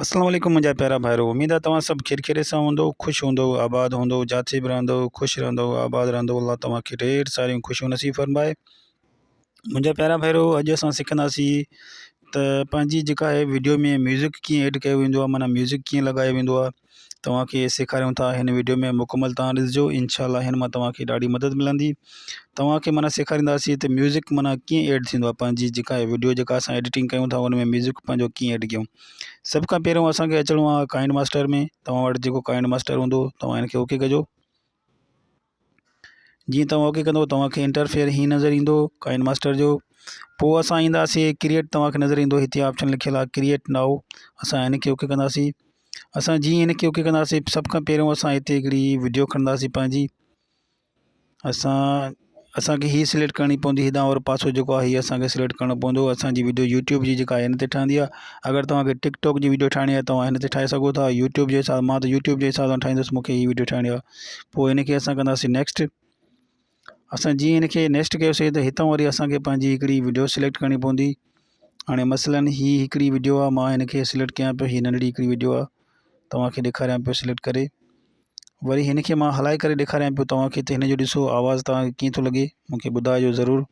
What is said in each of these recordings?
اسلام عليڪم منهنجا پيارا ڀائرو اميد آهي توهان سڀ خير خيريت سان هوندو خوش هوندو آباد هوندو جاٿي به رهندو خوش رهندو آباد رهندو الله توهان کي ڍير ساريون خوشيون نصيب فرمائي منهنجا پيارا ڀائرو اڄ اسان سکنداسين ته پنهنجي جيڪا آهي ويڊيو ۾ ميوزڪ ڪيئن ايڊ ڪيو ويندو آهي معنيٰ ميوزڪ ڪيئن لڳايو ويندو آهي توهان کي سيکاريون ٿا هن ويڊيو ۾ مڪمل توهان ڏسجو انشاء الله هن مان توهان کي ڏاڍي مدد ملندي توهان کي معنيٰ سيکارينداسين ته ميوزڪ معنيٰ ڪيئن ايڊ ٿيندو آهي پنهنجي جيڪا ويڊيو جيڪا اسان ايڊيٽنگ ڪيون ٿا ان ۾ ميوزڪ پنهنجو ڪيئن ايڊ ڪيون سڀ کان پهريون اسان کي اچڻو آهي ڪائنڊ ماسٽر ۾ توهان وٽ جيڪو ڪائنڊ ماسٽر هوندو توهان هن کي اوڪي ڪجو جيئن توهان اوڪي ڪندو توهان کي انٽرفيئر هي نظر ايندو ڪائن ماسٽر جو پوء اسان اينداسين ڪريئيٽ توهان کي نظر ايندو هتي آپشن لکيل آهي ڪريئيٽ نائو اسان هن کي اوڪي ڪنداسين اسان جيئن هن کي اوڪي ڪنداسين سڀ کان پهريون اسان هتي هڪڙي وڊيو کڻنداسين پنهنجي اسان اسانکي هي سليڪٽ ڪرڻي پوندي هيڏانهن وارو پاسو جيڪو آهي هي اسانکي سليڪٽ ڪرڻو پوندو اسانجي وڊيو يوٽيوب جي جيڪا هن تي ٺهندي آهي اگر توهانکي ٽڪ ٽاڪ جي وڊيو ٺاهڻي آهي توهان هن تي ٺاهي سگهو ٿا يوٽيوب جي حساب مان ته يوٽيوب جي حساب سان ٺاهيندس مونکي هي وڊيو ٺاهڻي آهي پوء هن کي اسان ڪنداسين نيڪسٽ اسان جيئن هن کي نيڪسٽ ڪيوسين ته هتان وري اسانکي پنهنجي هڪڙي وڊيو سليڪٽ ڪرڻي پوندي هاڻي مثلاً هي هڪڙي وڊيو آهي مان هن کي سليڪٽ ڪيان پيو هي ننڍڙي هڪڙي وڊيو آهي توهانکي ڏيکاريان پيو سليڪٽ ڪري وري هن کي مان هلائي ڪري ڏيکاريان پيو توهان کي ته هن جو ڏسو آواز توهان کي ڪيئن ٿو لڳي مون کي ٻڌائجو ضرور.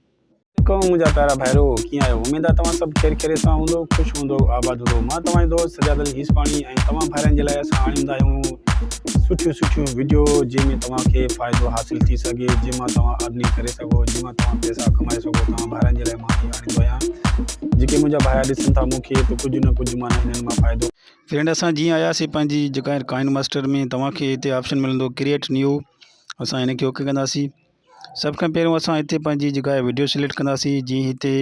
عليڪم منهنجا پيارا ڀائرو ڪيئن آهيو اميد آهي توهان سڀ خير خيريت سان هوندو خوش هوندو آباد هوندو مان توهان جو دوست سجاد علي هيسباڻي ۽ توهان ڀائرن جي لاء اسان آڻيندا آهيون سٺيون سٺيون وڊيو جنهن ۾ توهان کي فائدو حاصل ٿي سگهي جنهن مان توهان ارننگ ڪري سگهو جنهن مان توهان پئسا ڪمائي سگهو توهان ڀائرن جي لاء مان هي آڻيندو آهيان جيڪي منهنجا ڀائر ڏسن ٿا مون کي ته ڪجهه نه ڪجهه معنيٰ هنن مان فائدو فرينڊ اسان جيئن آياسين پنهنجي جيڪا ڪائن ماسٽر ۾ توهان کي هتي آپشن ملندو ڪريئيٽ نيو اسان هن کي اوڪي ڪنداسين سڀ کان پهريون اسان هتي پنهنجي جيڪا وڊيو سليڪٽ ڪنداسين جيئن هتي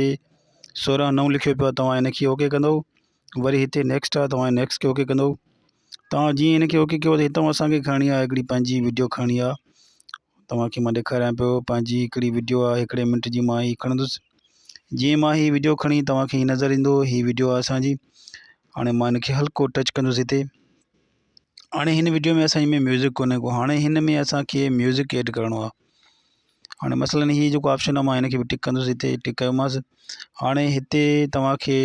16 9 لکيو پيو آهي توهان هن کي اوڪي ڪندو وري هتي نيڪسٽ آهي توهان نيڪسٽ کي اوڪي ڪندو توهان جيئن هن کي اوڪي ڪيو ته هتان اسان کي کڻڻي آهي هڪڙي پنهنجي وڊيو کڻڻي آهي توهان کي مان ڏيکاريان پيو پنهنجي هڪڙي وڊيو آهي هڪڙي منٽ جي مان هي کڻندس جيئن مان هي وڊيو کڻي توهان کي هي نظر ايندو هي وڊيو آهي اسان جي هاڻي مان هن کي هلڪو ٽچ ڪندس هتي هاڻي هن وڊيو ۾ اسان ۾ ميوزڪ ڪونهي ڪو هاڻي هن ۾ اسانکي ميوزڪ ايڊ ڪرڻو آهي هاڻي مثلاً هي جيڪو آپشن آهي مان هن کي به ٽڪ ڪندس هتي ٽڪ ڪيومانس هاڻي هتي توهانکي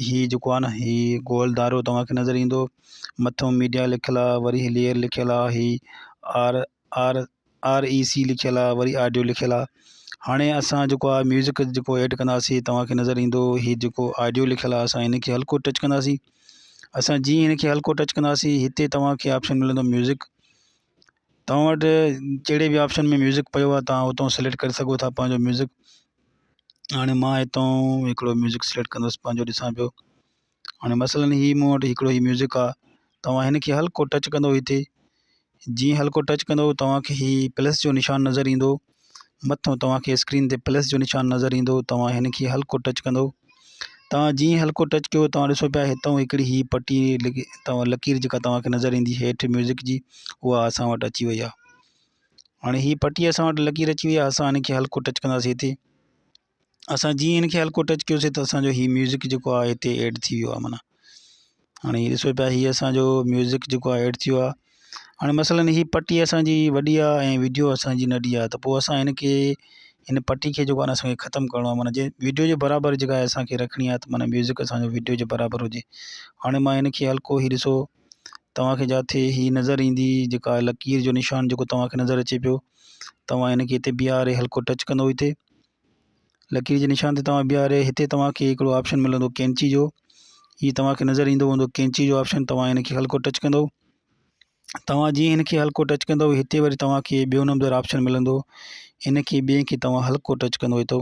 هي جيڪو آهي نه هي گول دائرو توهانکي نظر ايندو مٿو ميڊيا لکيل آهي وري هي ليئر لکيل آهي هي آر آر آر اي سي لکيل آ وري آڊيو لکيل آ هاڻي اسان جيڪو آ ميوزڪ جيڪو ايڊ ڪنداسين توهان کي نظر ايندو هي جيڪو آڊيو لکيل آ اسان هن کي هلڪو ٽچ ڪنداسين اسان جيئن هن کي هلڪو ٽچ ڪنداسين هتي توهان کي آپشن ملندو ميوزڪ توهان وٽ ڪهڙي به آپشن ۾ ميوزڪ پيو آ توهان اتان سليڪٽ ڪري سگهو ٿا پنهنجو ميوزڪ هاڻي مان هتان هڪڙو ميوزڪ سليڪٽ ڪندس پنهنجو ڏسان پيو هاڻي مثلاً هي مون وٽ هڪڙو هي ميوزڪ آ توهان هن کي هلڪو ٽچ ڪندو هتي جيئن هلڪو ٽچ ڪندو توهان کي هي پلس جو نشان نظر ايندو مٿو توهان کي اسڪرين تي پلس جو نشان نظر ايندو توهان هن کي هلڪو ٽچ ڪندو توهان جيئن هلڪو ٽچ ڪيو توهان ڏسو پيا هتان هڪڙي هي پٽي توهان لڪير جيڪا توهان کي نظر ايندي هيٺ ميوزڪ جي اها اسان وٽ اچي وئي آ هاڻي هي پٽي اسان وٽ لڪير اچي وئي آ اسان هن کي هلڪو ٽچ ڪنداسين هتي اسان جيئن هن کي هلڪو ٽچ ڪيوسي ته اسانجو هي ميوزڪ جيڪو آهي هتي ايڊ ٿي ويو آهي معنيٰ هاڻي هي ڏسو پيا هي اسانجو ميوزڪ جيڪو آهي ايڊ ٿي ويو آهي هاڻي مثلاً هي پٽي اسانجي وڏي آهي ۽ وڊيو اسانجي ننڍي آهي ته پوء اسان هن کي هن پٽي کي جيڪو آهي نه اسانکي ختم ڪرڻو آهي معنيٰ جي وڊيو جي برابر جيڪا آهي اسانکي رکڻي آهي ته معنيٰ ميوزڪ اسانجو وڊيو جي برابر هجي هاڻي مان هن کي هلڪو هي ڏسو توهانکي جاٿي هي نظر ايندي جيڪا لڪير جو نشان جيڪو توهانکي نظر اچي پيو توهان هن کي هتي بيهاري هلڪو ٽچ ڪندو هتي لڪير جي نشان تي توهان بيهاري هتي توهان کي هڪڙو آپشن ملندو ڪينچي جو هي توهان کي نظر ايندو هوندو ڪينچي جو آپشن توهان هن کي هلڪو ٽچ ڪندو توهان جيئن هن کي هلڪو ٽچ ڪندو هتي وري توهان کي ٻيو نمبر آپشن ملندو هن کي ٻئي کي توهان هلڪو ٽچ ڪندو هتو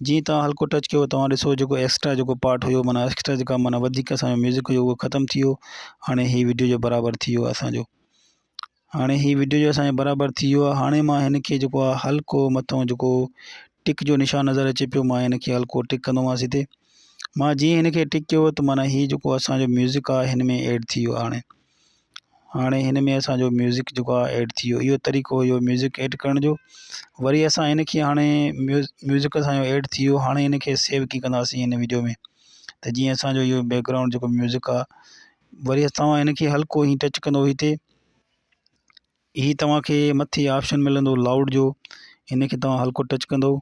جيئن توهان هلڪو ٽچ ڪيو توهان ڏسو جيڪو ايڪسٽرا جيڪو پارٽ هيو معنيٰ ايڪسٽرا جيڪا معنيٰ وڌيڪ اسانجو ميوزڪ هيو اهو ختم ٿي ويو هاڻي هي وڊيو جو برابر ٿي ويو اسانجو هاڻي هي وڊيو جو اسانجو برابر ٿي ويو آهي هاڻي مان هن کي جيڪو آهي هلڪو مٿو جيڪو ٽڪ جو نشان نظر اچي پيو مان هن کي هلڪو ٽڪ ڪندومانس هتي مان جيئن هن کي ٽڪ ڪيو ته معنيٰ هي جيڪو اسانجو ميوزڪ آهي هن ۾ ايڊ ٿي ويو هاڻي هاڻي هن ۾ اسانجو ميوزڪ جيڪو آهي ايڊ ٿي ويو اهو طريقو هيو ميوزڪ ايڊ ڪرڻ جو وري اسان هن کي هاڻي ميوزڪ اسانجو ايڊ ٿي ويو هاڻي هن کي سيو ڪيئن ڪنداسين هن وڊيو ۾ ته جيئن اسانجو اهو بيڪ گرائونڊ جيڪو ميوزڪ آهي وري توهان هن کي هلڪو هي ٽچ ڪندو هتي هي توهان کي مٿي آپشن ملندو لائوڊ جو هن کي توهان هلڪو ٽچ ڪندو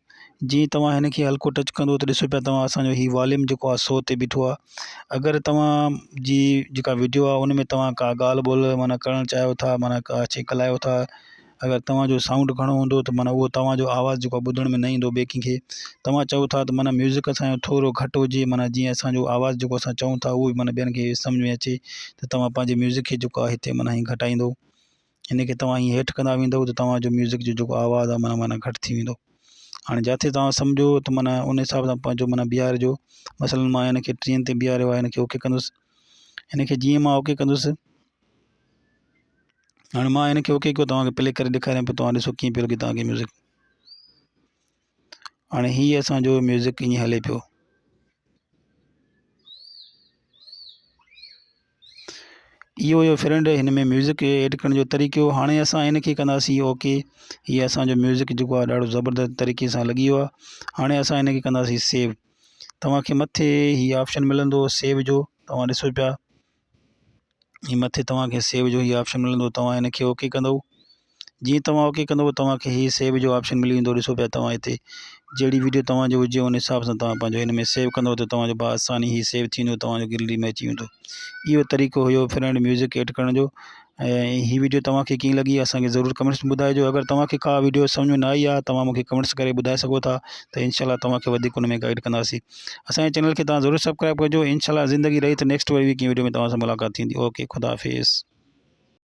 جيئن توهان هن کي هلڪو ٽچ ڪندو ته ڏسو پيا توهان اسانجو هي واليوم جيڪو آهي سو تي بيٺو آهي. اگر توهان جي جيڪا وڊيو آهي ان ۾ توهان ڪا ڳالهه ٻولهه معنيٰ ڪرڻ چاهيو ٿا معنيٰ ڪا شي ڳالهايو ٿا اگر توهان جو سائونڊ گهڻو هوندو ته معنيٰ اهو توهان جو آواز جيڪو آهي ٻڌڻ ۾ نه ايندو ٻئي ڪنهن کي. توهان چئو ٿا ته معنيٰ ميوزڪ اسان جو ٿورو گهٽ هجي معنيٰ جيئن اسان جو آواز جيڪو اسان چئون ٿا اهو به معنيٰ ٻين کي سمجهه ۾ اچي ته توهان پنهنجي ميوزڪ کي جيڪو آهي هتي معنيٰ هيئن گهٽائيندو هن کي توهان هيئن هيٺ ڪندا ويندو ته توهان جو ميوزڪ جو جيڪو آواز آهي معنيٰ معنيٰ گهٽ ٿي ويندو. هاڻي جاٿي توهان سمجهو ته معنيٰ ان حساب سان پنهنجو معنيٰ بيهارجو. مثلاً مان هن کي ٽيهن تي بيهاريو آهي هن کي اوڪي ڪندس هن کي جيئن مان اوڪي ڪندس هاڻي مان هن کي اوڪي ڪيو توهان کي پلي ڪري ڏيکاريان پيو توهان ڏسو ڪيئن پيو لڳي توهان کي ميوزڪ هاڻي هي اسانجو ميوزڪ ائين هلي پيو اهو هيو فرينڊ هن ۾ ميوزڪ ايڊ ڪرڻ جو طريقو هاڻي اسان هن کي ڪنداسين اوڪي هي اسانجو ميوزڪ جيڪو آهي ڏاڍو زبردست طريقي سان لڳي ويو آهي هاڻي اسان هن کي ڪنداسين سيو توهان کي مٿي هي آپشن ملندو سيو جو توهان ڏسو پيا هي مٿي توهان کي سيو جو هي آپشن ملندو توهان هن کي اوڪي ڪندو جيئن توهان اوڪي ڪندو توهان کي هي سيو جو آپشن ملي ويندو ڏسو پيا توهان هتي جهڙي ويڊيو توهان جو هجي ان حساب سان توهان پنهنجو هن ۾ سيو ڪندو ته توهان جو بآساني هي سيو ٿي ويندو توهان جو گيلري ۾ اچي ويندو اهو طريقو هيو فرينڊ ميوزڪ ايڊ ڪرڻ جو ۽ هي ويڊيو توهان کي ڪيئن لڳي اسان کي ضرور ڪمينٽس ۾ ٻڌائجو اگر توهان کي ڪا ويڊيو سمجھ ۾ نه آئي آهي توهان مون کي ڪمينٽس ڪري ٻڌائي سگهو ٿا ته انشاء الله توهان کي وڌيڪ ان ۾ گائيڊ ڪنداسين اسان جي چينل کي توهان ضرور سبسڪرائب ڪجو انشاء الله زندگي رهي ته نيڪسٽ وري ڪنهن ويڊيو ۾ توهان سان ملاقات ٿيندي اوڪي خدا حافظ.